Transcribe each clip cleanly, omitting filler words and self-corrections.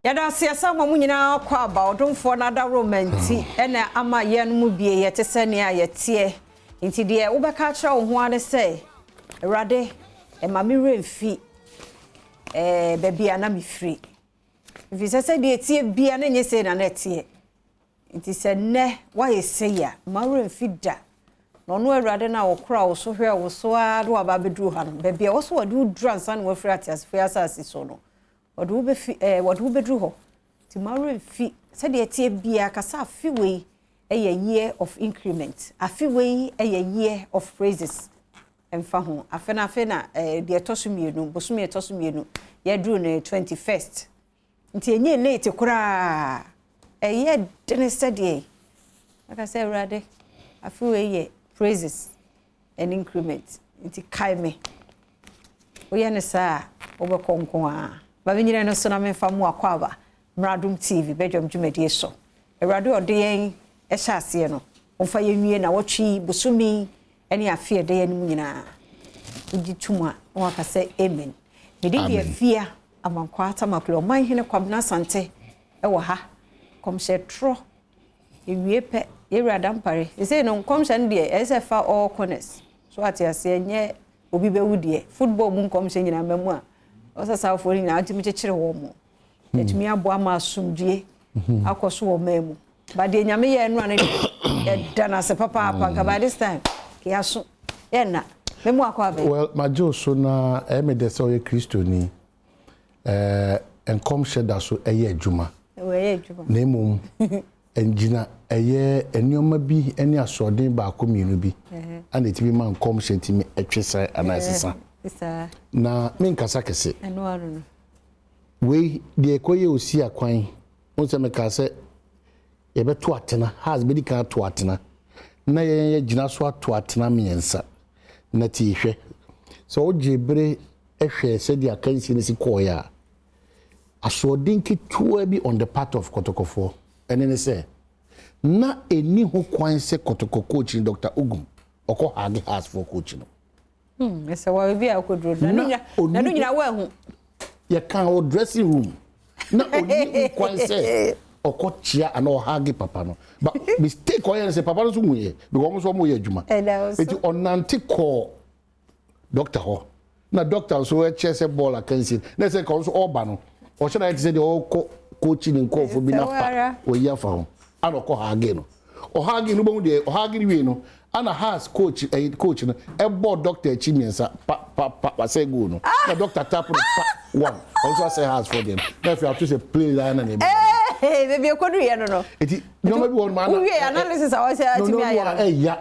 Yɛda ase ɛsɛ ma mo nyinaa kɔ aba. Ɔdomfoɔ no adaworoma nti ɛna ama yɛn mu bie yɛte sɛ nea yɛteɛ. Nti deɛ wobɛka akyerɛ wo ho ara ne sɛ, Awurade, ɛma me werɛ mfi baabi a na mefiri. Ɛfiri sɛ sɛdeɛ ɛteɛ bia na ɛnyɛ sei na na ɛteɛ. Nti sɛ nnɛ woayɛ sei a, mma wo werɛ mfi da. Na ɔno Awurade no a ɔkora wo so hwɛ wo so ara de waba abɛduru ha no, baabi a ɛwɔ sɛ wɔde wo duru ansa na woafiri ateasefoɔ yi asase so no, wɔde wo bɛfi, wɔde wo bɛduru hɔ. Nti mma wo werɛ mfi sɛdeɛ ɛteɛ biara, ka sɛ afe wei yɛ year of increment, afe wei yɛ year of praises. Ɛmfa ho, afe no afe na deɛ ɛtɔ so 2, bosome ɛtɔ so 2, yɛaduru no 21st. Nti ɛnyɛ late koraa, ɛyɛ dene sɛdeɛ aka sɛ Awurade, afe wei yɛ praises and increment. Nti kae me. Woyɛ ne saa a, wobɛkɔ nko ara. Ba menyina no so na memfa mu akɔ aba Mmradom TV bɛdwam dwumadie so. Awurade ɔde yɛn ɛhyɛ aseɛ no, ɔmfa yɛn nwie na wɔtwe bosome ne afe a ɛda yɛn anim nyinaa. Wogye tom a, na waka sɛ amen. Mede deɛ Afia Amankwaa Tamaklo, Ɔmanhene Kwabena Asante ɛwɔ ha. Nkɔmhyɛ torɔ ewie pɛ, yɛwura Dampare. Sesei no nkɔmhyɛ no deɛ ɛyɛ sɛ fa all corners. So ate aseɛ, nyɛ obi bɛwu deɛ. Football mu nkɔmhyɛ nyinaa ma mu a, ɔsɛ saafoɔ no nyinaa ntumi kyekyere wɔn mo. Ɛtumi aboa ma asomdwie akɔ so wɔ man mu. Ba deɛ Nyame yɛ no a no deɛ, yɛda no ase papaapa. Nka by this time, yɛaso. Yɛnna. Memu akɔ abɛ. Well, magye wo so na ɛyɛ me dɛ sɛ ɔyɛ Kristoni. Nkɔmhyɛ da so ɛyɛ adwuma. Ɛyɛ adwuma. Na mmom, ngyina ɛyɛ nneɛma bi ne asoɔden baako mmienu bi ana ɛtumi ma nkɔmhyɛ tumi ɛtwe san anaa ɛsesa. Na menkasa kɛse. Ɛno ano no. Wei deɛ ɛkɔyɛ osi akwan, wo sɛ mekaa sɛ yɛbɛto atena, Hearts bɛdi kan ato atena, na yɛn yɛgyina so ato atena 3. Na tie hwɛ, sɛ wogye bere hwɛ sɛdeɛ akansie no si kɔɔeɛ a, asoɔden ketewa bi on the part of Kɔtɔkɔfoɔ, ɛne ne sɛ, na ɛni ho kwan sɛ Kɔtɔkɔ coach no Dr. Ogum, ɔkɔ hug Hearts foɔ coach no. Ɛsɛ wɔ bi a ɔkɔduro no, na no nyinaa woahu. Yɛka wɔ dressing room, na ɔni ho kwan sɛ ɔkɔ kyia anaa ɔhug papa no. But mistake ɔyɛ no sɛ papa no nso hu yɛ, because ɔmo nso ɔmo yɛ adwuma. Eti ɔnante kɔɔ doctor hɔ, na doctor nso ɛkyerɛ sɛ bɔɔl akansie, na ɛsɛ nka ɔno nso ɔreba no, ɔhyɛ na ayɛ te sɛ deɛ ɔrekɔ coach ne nkɔɔfo bi na fa wɔyi afa ho, ana ɔkɔ hug no. Ɔhug no bɛhu deɛ ɔhug no wie no, ana Hearts coach ɛyi coach no ɛbɔ doctor akyi 3 pa pa pa wasɛ goal no, na doctor tap no pa 1, ɔno nso asɛ Hearts fo deɛ no, na afei ato sɛ play line na na ɛbɛ. Baabi ekodu yɛ no no. Eti nneɛma bi wɔ no ma ana. Wowie analysis a wɔsɛ atumi ayɛ no. Ɛya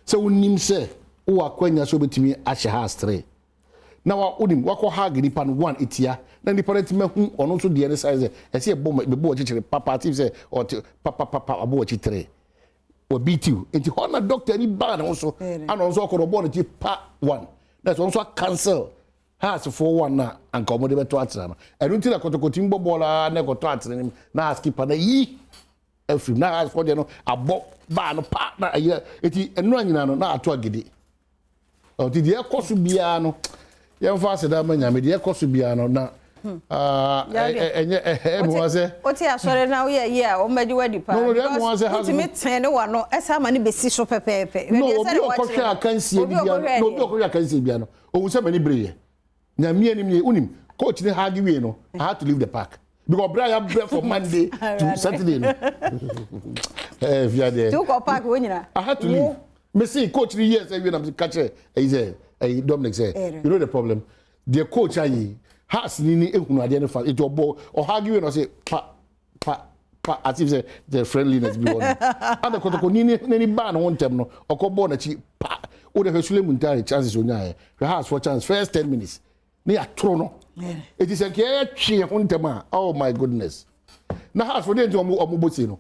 sɛ wonim sɛ wowɔ akwanya sɛ wobɛtumi ahyɛ Hearts 3. Na wa wonim wakɔ hug nipa no 1 etia na nipa no tumi ahu ɔno nso deɛ ne size sɛ ɛsɛ yɛbɔ bɛbɔ akyikyiri papa ati sɛ ɔte papa papa abɔ akyi 3. Wɔ beat you. Nti hɔ na doctor ni baa ne ho so. Ana ɔno nso akɔ no ɔbɔ ne ti pa 1. Na sɛ ɔno nso cancel Hearts fo 1 na anka ɔmo de bɛtɔ atena no. Ɛno nti na Kɔtɔkɔ team bɔ bɔɔl a na ɛkɔtɔ atena nim na Hearts keeper na yi afiri na Hearts fo deɛ no abɔ baa no pa na ɛyɛ eti ɛnura nyinaa no na ato agidi. Ɔti deɛ ɛkɔ so biara no yɛmfa aseda ma Nyame deɛ ɛkɔ so biara no na ɛnyɛ ɛmu wa sɛ. Wote asɔre na woyɛ yie a wɔmmɛgye wadi paa. No, no, ɛmu wa sɛ wotumi tɛn ne wa no ɛsɛ ama ne bɛsi so pɛpɛɛpɛ. No, obi ɔkɔhwɛ akansie bi biara no, obi ɔkɔhwɛ akansie biara no, ohun sɛ m'ani bere yɛ. Nyame anim yɛ, wonim, coach ne hug wie no, I had to leave the park. Because bra ya brɛ from Monday to Saturday no. Fia deɛ. Ti wokɔ park wo nyina. I had to leave. Me see coach ni yes ɛwie na me ka kyerɛ ɛyi sɛ ɛyi Dominic sɛ, you know the problem. The coach ayi Hearts ni ehunu adeɛ no fa eti ɔbɔ ɔhug wie na ɔsɛ pa pa pa as if sɛ the friendliness bi wɔ no. Ana Kɔtɔkɔ ni ni baa ne ho ntɛm no ɔkɔ bɔɔ n'akyi pa. O de hwɛ Sule Muntari chances onyaayɛ hwɛ Hearts for chance first 10 minutes ne yɛatoro no. Eti sɛ nka yɛtwe yɛn ho ntɛm a, oh my goodness. Na Hearts for deɛ nti ɔmo bɔ sie no.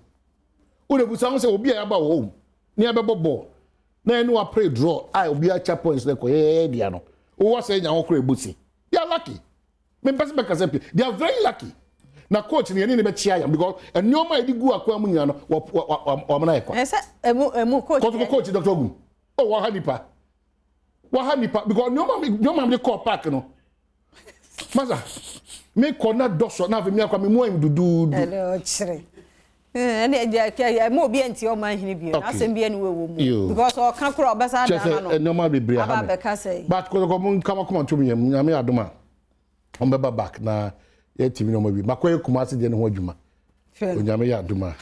O de busa ho sɛ obi a yɛaba wɔ home ne yɛbɛbɔ bɔɔl na yɛne wa play draw a obi akyɛ points na ɛkɔ yɛyɛ dea no. Wowɔ sɛ nya ho kora ɛbɔ sie. They are lucky. Me mpɛ sɛ bɛka sɛ pii. They are very lucky. Na coach no yɛne ne bɛkyia yɛn because nneɛma a yɛde gu akwan mu nyinaa no wɔamena yɛ kwa. Ɛsɛ emu coach. Kɔtɔkɔ coach Dr. Ogum. Oh, waha nipa. Waha nipa because nneɛma de kɔɔ park no. Masa. Me kɔ na dɔsɔ na afei mi akɔ mi mu ayim duduudu. Ɛnɛ ɔkyerɛ. Ɛnɛ ɛgya ɛma obi ɛnti ɔman hene bio. Asɛm bi ɛni wɔ mu. Because ɔka koro ɔbɛsa dan ano. Kyɛ sɛ nneɛma bebree aha me. But kɔtɔkɔ mo nkama kɔma ntom yɛn Nyame adom a. Wɔn bɛba back na yɛatumi ne wɔn awie. Makɔyɛ Kumasi deɛ no ho adwuma. Onyame yɛ adom a.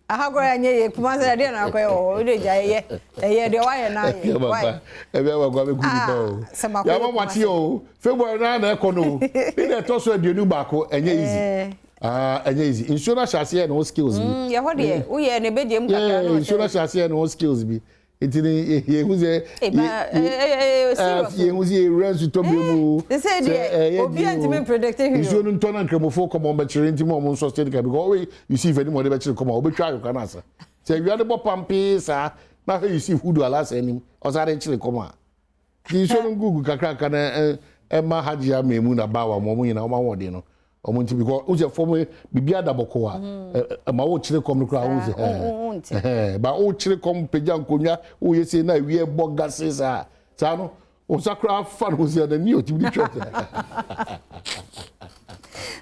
Aha koraa ɛnyɛ yɛ Kumasi ɛdeɛ na akɔyɛ wɔ hɔ. Wode gya ɛyɛ ɛyɛ deɛ wayɛ na ayɛ. Why? Ɛbi awa kwa bɛku nipa o. Yàmà mate o. February naa na ɛkɔ no o. Ne na ɛtɔ so 21 ɛnyɛ easy. Ah, ɛnyɛ easy. Nsuo no ahyɛ aseɛ ne ho skills bi. Yɛ hɔ deɛ woyɛ ne bɛgye mu kakra na ɔkyɛ. Nsuo no ahyɛ aseɛ ne ho skills bi. Nti no yɛhu sɛ yɛhu sɛ yɛwura nsutɔ berɛ mu sɛ ɛyɛ nsuo no ntɔ na nkramofoɔ kɔm wɔn bɛkyerɛ nti ma wɔn nsɔ state ka because ɔwɛ Yusuf anim ɔde bɛkyerɛ kɔm a wɔbɛtwa ayɔkora no asa sɛ awia no bɔ pampee saa na ahwɛ Yusuf hudu alasa anim ɔsan de kyerɛ kɔm a nti nsuo no gugu kakraka na ɛma Hajia Maimuna Bawa wɔn nyinaa wɔn ahoɔden no Ɔmo nti because o sɛ fɔm bibi ada bɔkɔ a ɛma wo kyerɛ kɔm no koraa wo sɛ ɛhɛn ba wo kyerɛ kɔm pagya nkonnwa wo yɛ sei na awie bɔ gase saa saa no wo nsa koraa fa no sɛ na ni otimi de twɛ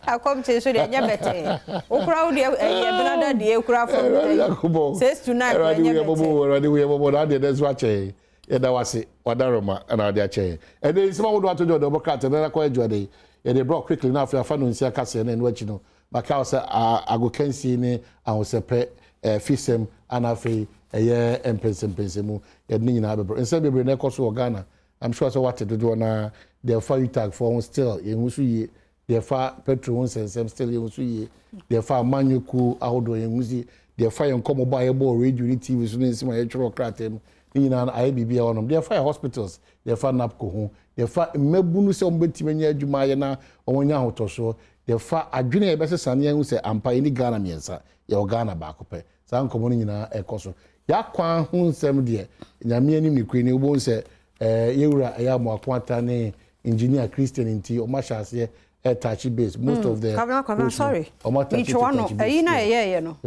akɔm kye so deɛ ɛnyɛ bɛtɛɛ wokora wo deɛ ɛyɛ benada deɛ kura fam 6 to 9 kora ɛnyɛ bɛtɛɛ Awurade wo yɛ bɔbɔ na adeɛ dɛ nso akyɛ yɛda wase wadaroma ɛna ade akyɛ yɛn. Ɛnɛ nsɛm ahodoɔ ato dwa ɔde ɔbɔ krataa na akɔyɛ adwuma yi yɛde brɛ quickly na afei afa no nsia kaseɛ na ɛno akyi no maka wo sɛ agokansie ne ahosɛpɛ fisɛm ana afei ɛyɛ mpɛnsɛmpɛnsɛmu yɛde ne nyinaa bɛbrɛ. Nsɛm bebree na ɛkɔ so wɔ Ghana. I'm sure sɛ wate dodoɔ na deɛ ɛfa UTAG foɔ ho still yɛn ho so yie, deɛ ɛfa petrol ho nsɛnsɛm still yɛn ho so yie, deɛ ɛfa amanyɔkuo ahodoɔ yɛn ho so, deɛ ɛfa yɛn nkɔmmɔbɔ a yɛbɔ radio ne TV so ne nsɛm a yɛtwerɛ krataa mu ne nyinaa no ayɛ biribi a wɔnom, deɛ ɛfa yɛ hospitals, deɛ ɛfa NABCO ho, deɛ ɛfa mmabunu sɛ wɔn bɛtumi anya adwuma ayɛ na wɔn anya ahotɔsoɔ, deɛ ɛfa adwene a yɛbɛsesa ne yɛn ho sɛ ampa yɛni Ghana mmiɛnsa, yɛwɔ Ghana baako pɛ. Saa nkɔmmɔ no nyinaa ɛkɔ so. Yɛakwan ho nsɛm deɛ Nyame anim ne kure ne wobɛhu sɛ yɛwura ɛyɛ Amoako Ata ne engineer Christian nti ɔmo ahyɛ aseɛ ɛtouch base most of the Kwabena, Kwabena, sorry. Ɔmo atouch touch base. Ɛyi na ɛyɛɛyɛ no,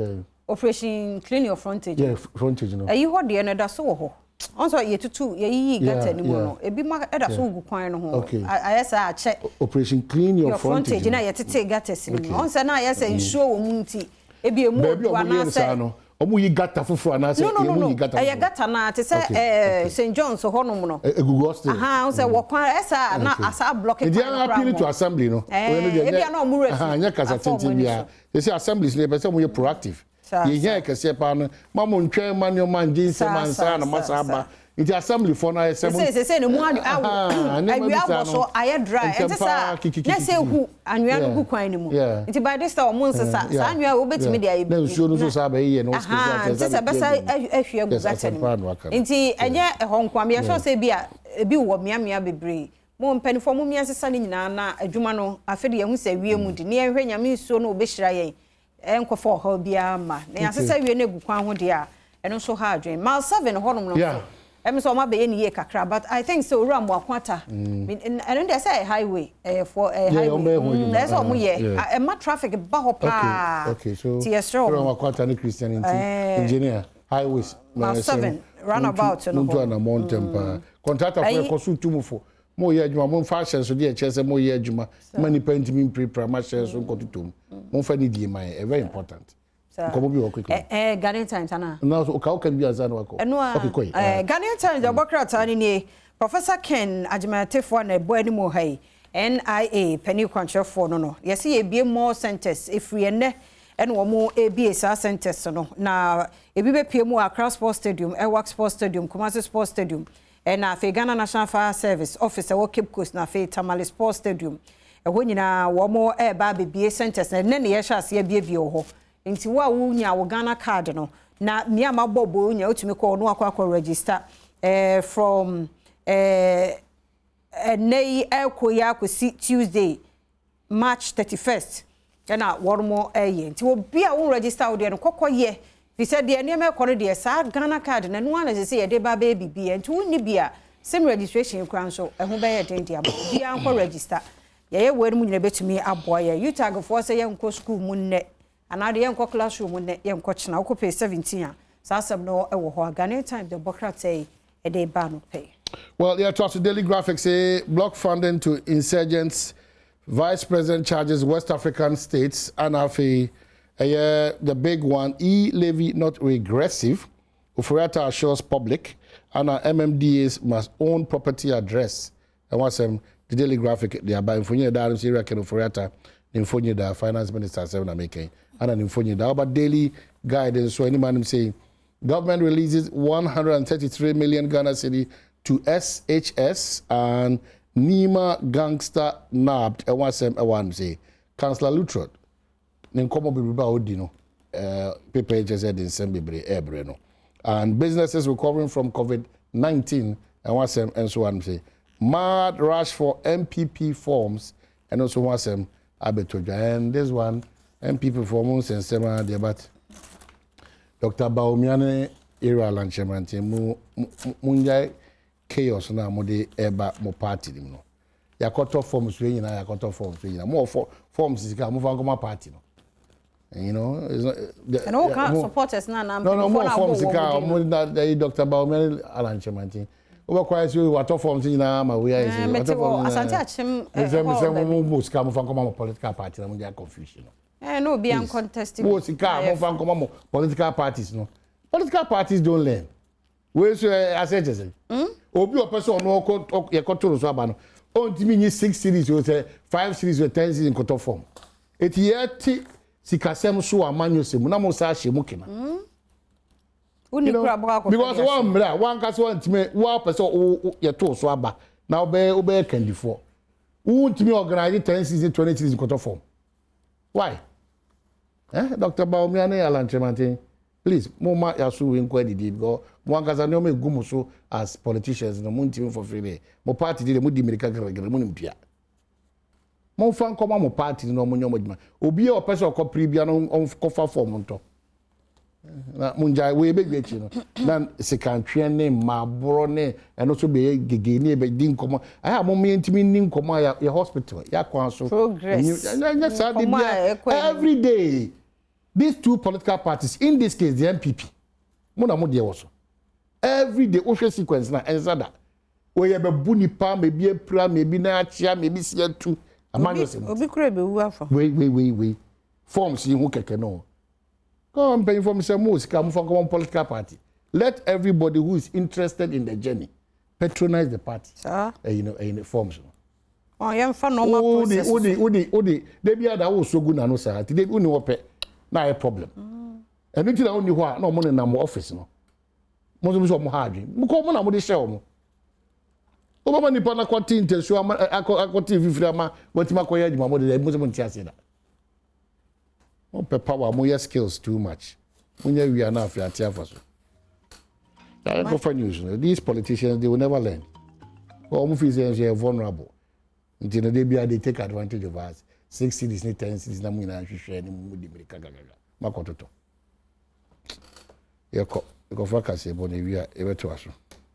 Operation Clean Your Frontage. Yeah, frontage no. Ɛyi hɔ deɛ no ɛda so wɔ hɔ. Ɔn sɛ yɛtutu yɛyiyi gutter no mu no, ebi ma ɛda so gu kwan no ho. Ayɛ sɛ akyɛ. Operation Clean Your Frontage na yɛtete gutters no mu. Ɔn sɛ na ayɛ sɛ nsuo wɔ mu nti ebi emu odu anaasɛ no ɔmo yi gutter foforɔ anaasɛ no, no, no, no. Ɛyɛ gutter na te sɛ St John's hɔnom no. Egugu hɔ still. Aha, sɛ wɔ kwan ɛsa na asa block kwan no koraa. Nti appeal to assembly no. Ebi a na ɔmo rɛ fi. Nyɛ kasa tenten bia sɛ assemblies no yɛpɛ sɛ ɔmo yɛ proactive. Yɛhia kɛseɛ paa no ma mo ntwɛn ma nneɛma ngye nsɛm ansa na ma saa ba nti assembly foɔ no ayɛ sɛ mo sese ne mu awo awia abɔ so ayɛ dry, ɛnti saa na sɛ ehu anwea no gu kwan no mu. Nti by this time ɔmo nsesa saa anwea a wobɛtumi de ayɛ na nsuo no nso saa bɛyɛ yɛ no. Nti sɛ bɛsa ahwie agu gutter no mu nti ɛnyɛ ɛhɔ nko a meyɛ sure sɛ ebi a ebi wɔ mmeammea bebree. Mo mpanimfoɔ mo mmea nsesa ne nyinaa na adwuma no afei de yɛn ho sɛ wie mu di ne yɛnhwɛ Nyame nsuo no obɛhyira yɛn ɛnkɔfa ɔhaw biara ma na yɛasesa wie no egu kwan ho deɛ a ɛno nso ha adwene. Mile 7 hɔnom no nso ɛmi sɛ ɔmo abɛyɛ ne yie kakra, but I think sɛ owura Mmoako Ata ɛno deɛ sɛ ɛyɛ highway, ɛyɛ fo ɛyɛ highway, ɛyɛ sɛ ɔmo yɛ ɛma traffic ba hɔ paa ti yɛsrɛ ɔmo. Owura Mmoako Ata ne Christian nti engineer highways. Mile 7 roundabout no hɔ. Muntu anamɔ ntɛm paa. Contractor fo ɛkɔ so tu mu fo. Mo yɛ adwuma, mo nfa ahyɛnsodeɛ ɛkyerɛ sɛ mo yɛ adwuma ma nipa ntumi mpirapira ma hyɛn so nkɔtotɔ mu. Mo nfa ne die ma yɛ, very important. Nkɔmɔ bi wɔ quickly. Ɛ ɛ Ghanaian Times ana. Na so ɔka bi ansa na wakɔ. Ɛno a okay, kɔyi. Ghanaian Times ɛbɔ krataa ni nie. Professor Ken Agyeman-Atefoɔ na ɛbɔ anim wɔ ha yi, NIA panin kwankyerɛfoɔ no yɛsi yɛbie more centers efiri ɛnɛ ɛna wɔn ebie saa centers no na ebi bɛpie mu Accra Sports Stadium, Elwak Sports Stadium, Kumasi Sports Stadium, ɛna afei Ghana National Fire Service office ɛwɔ Cape Coast, na afei Tamale Sports Stadium. Ɛhɔ nyinaa wɔn ɛreba abɛbie centers na ɛnɛ ne yɛhyɛ aseɛ abiebie wɔ hɔ. Nti wo a wonya wo Ghana Card no na mmea ma bɔ bo nya wotumi kɔ ɔno akɔ register from ɛnɛ yi ɛkɔ yi akɔsi Tuesday, March 31st ɛna wɔn mo ɛyɛ. Nti obi a wo register wo deɛ no kɔkɔ yɛ fi sɛ deɛ nneɛma ɛkɔ no deɛ saa Ghana Card na ɛno ara na sɛ yɛde ba bɛyɛ bibi. Nti wonni bi a sim registration kora nso ɛho bɛyɛ den deɛ ama obiara nkɔ register. Yɛyɛ wɔ mu nyina bɛtumi aboa yɛ. UTAGfoɔ sɛ yɛnkɔ school mu nnɛ anaa de yɛnkɔ classroom mu nnɛ, yɛnkɔ kyena. Wokɔ page 17 a saa asɛm no ɛwɔ hɔ a Ghanaian Times de bɔ krataa yi ɛde ba no pɛ. Well, yɛtoa so. Daily Graphic say block funding to insurgents, Vice President charges West African states, and afei ɛyɛ the big one, e levy not regressive, Ofori-Atta assures public, and MMDAs must own property address. Ɛwɔ asɛm the Daily Graphic de aba. Mfonyin da no sɛ ewura Ken Ofori-Atta ne mfonyin da, finance minister asɛm na mekɛn ana ne mfonyin da. Ɔba Daily Guide nso anim anim sɛ government releases 133 million Ghana cedi to SHS and Nima gangster nabbed. Ɛwɔ asɛm ɛwɔ anim sɛ Councillor Lutterodt ne nkɔmɔ bebree a ɔdi no, paper yi kyerɛ sɛ de nsɛm bebree ɛɛbrɛ no, and businesses recovering from COVID-19. Ɛwɔ asɛm nso wɔ anim sɛ mad rush for NPP forms, ɛno nso ho asɛm abɛtɔ dwa. And this one, NPP form nsɛnsɛm a deɛ, but Dr Bawumia ne area Alan Kyerematen, mu mu ngyae chaos na mo de ɛba mo party nim no. Yakɔtɔ forms wei nyinaa, yakɔtɔ forms wei nyinaa. Mo wɔ forms sika, mo fa nkɔma party no. You know, it's not, the, ɛna woka supporters na no, mo wɔ forms sika mo na ɛyi Dr Bawumia ne Alan Kyerematen, wobɛkɔ ayɛ sɛ watɔ forms nyinaa ma wei ayɛ sɛ watɔ forms. Asante Akyem. Mesɛ mesɛ mo sika, mo fa nkɔma mo political party na mo de confusion no. Na obi an contest. Mo sika, mo fa nkɔma mo political parties no. Political parties don't learn. Wei so ɛ asɛ kyɛ sɛ obi ɔpɛ sɛ ɔno ɔkɔ yɛkɔto no so aba no, ɔntumi nyi 6 cedis o, sɛ 5 cedis o, 10 cedis nkɔtɔ form. Eti yɛte sikasɛm so wɔ amanyɔsɛm mu na mo sa ahyɛ mu kena. Woni kura bɔ akɔ. Because wɔn mmerɛ a wɔn ankasa wɔn ntumi, wɔn apɛ sɛ wo yɛto so aba na wobɛyɛ kandifoɔ, wɔntumi organize 10 cedis, 20 cedis nkɔtɔ form. Why, eh? Dr Bawumia ne Alan Kyerematen, please, mo ma yaso wei nkɔ adidi, because mo ankasa nneɛma egu mo so as politicians no, mo ntumi fɔfiri de mo party de mo di mirika gɛrɛgɛrɛ mo nim tua. Mo nfa nkɔma mo party no na ɔmo nyɛ ɔmo adwuma. Obi a ɔpɛ sɛ ɔkɔ piri bia no, ɔnkɔfa form ntɔ na mo ngyae wei. Ebɛdwi akyi no na sikantweɛ ne mmaaborɔ ne ɛno nso bɛyɛ gege ne ɛbɛdi nkɔmɔ. Ayɛ a mo mo yɛntumi ni nkɔmɔ a yɛ hospital yɛ akwan so. Progress. Ɛnyɛ saa de Nkɔmmɔ a bia ɛkɔ anim. Every day these two political parties, in this case the NPP, mo na mo deɛ wɔ so every day. Wohwɛ sequence na ɛnsa da wɔyɛ bɛbu nipa ma ebi apira, ma ebi nan akyea, ma ebi si atu amanyɔ sɛm. Obi kura ebewu afa. Wei wei wei wei forms yi ho kɛkɛ no kọ́ mpanyinfoɔ mi sɛ mo sika, mo fa nkɔmɔ political party. Let everybody who is interested in the journey patronize the party. Saa. Ɛyi no, ɛyi no, forms no. Ɔ yɛmfa normal Wodi process. wodi wodi wodi debi ada wo so gu n'ano saa ti debi woni hɔ pɛ na ayɛ problem. Ɛno ti na woni hɔ a na ɔmo nenam office no, mo nso sɛ ɔmo ha adwene mo kɔ, ɔmo na mo de hyɛ ɔmo. Wobɛma nipa no akɔte ntasuo ama akɔ akɔte fifiri ama watumi akɔyɛ adwuma. Mo de dɛ mo sɛ mo nte ase da. Mo pɛ power, mo yɛ skills too much. Mo nyɛ wia na afei ate afa so. Yàrá kɔfa news no, these politicians, they will never learn. Wɔn fi sɛ nso yɛ vulnerable nti na de bia they take advantage of us. 6 cedis ne 10 cedis na mo nyinaa hwehwɛ ne mo di mirika gagaga mo akɔtotɔ. Yɛkɔ yɛkɔfa kaseɛ bɔ na ewia yɛbɛto aso.